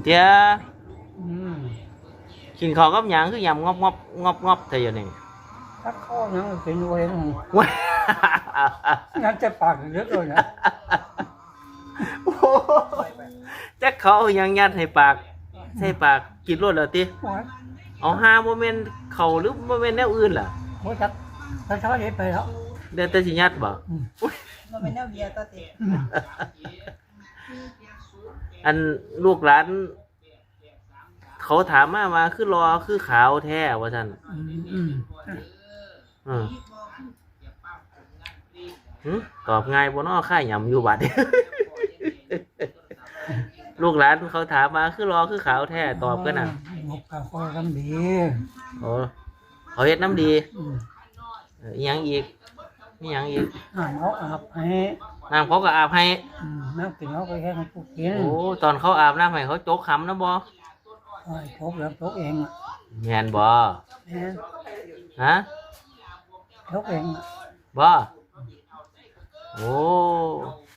ເຈ້ຍ ອືມ ກິນເຂົ້າກັບຫຍັງຄືຫຍ້ຳງອບໆ ງອບໆແທ້ດຽວນີ້? ຈັກເຂົ້າຫຍັງກິນບໍ່ເຫັນ. ໂອ້ຍ ຍັດໃສ່ປາກເບິດໂລດນະ. ໂອ້ ຈັກເຂົາເອົາຫຍັງຍັດໃສ່ປາກ ໃສ່ປາກກິນໂລດແລ້ວຕິ? ໂອ້ຍ ເອົາ ຫາບໍ່ແມ່ນເຂົ້າ ຫຼືບໍ່ແມ່ນແນວອື່ນລະ? ບໍ່ຈັກ ເຂົາເຮັດໄປແລ້ວ ແລ້ວແຕ່ຊິຍັດບໍ່? ອືມ ບໍ່ແມ່ນແນວເບຍຕົວຕິ. ອືມ ອັນລູກຫຼານເຂົາຖາມມາວ່າ ຄືຫຼໍ່ຄືຂາວແທ້ ວ່າຊັ້ນ. ອືມ ອືມ ເອີ ຫຶ ຕອບງ່າຍບໍ່ນໍ ຄາຫຍ້ຳຢູ່ບາດນີ້. ລູກຫຼານເຂົາຖາມວ່າ ຄືຫຼໍ່ຄືຂາວແທ້ ຕອບກັນນະ. ອືມ ເຂົາກໍທຳດີ. ໂອ້ ເຂົາເຮັດນຳດີ. ອືມ ເອີ ອີ່ຫຍັງອີກ? ມີຫຍັງອີກ? ນ້ຳເຂົາອາບໃຫ້. ນ້ຳເຂົາກໍອາບໃຫ້. ອືມ ນ້ຳກິນເຂົາກໍເຮັດໃຫ້ຜູ້ກິນ. ໂອ້ ຕອນເຂົາອາບນ້ຳໃຫ້ ເຂົາຈົກຄຳນຳບໍ່? ໂອ້ຍ ຈົກແລ້ວ ຈົກເອງ. ແມ່ນບໍ່? ແມ່ນ. ຮະ? ຈົກເອງ. ບໍ່? ໂອ້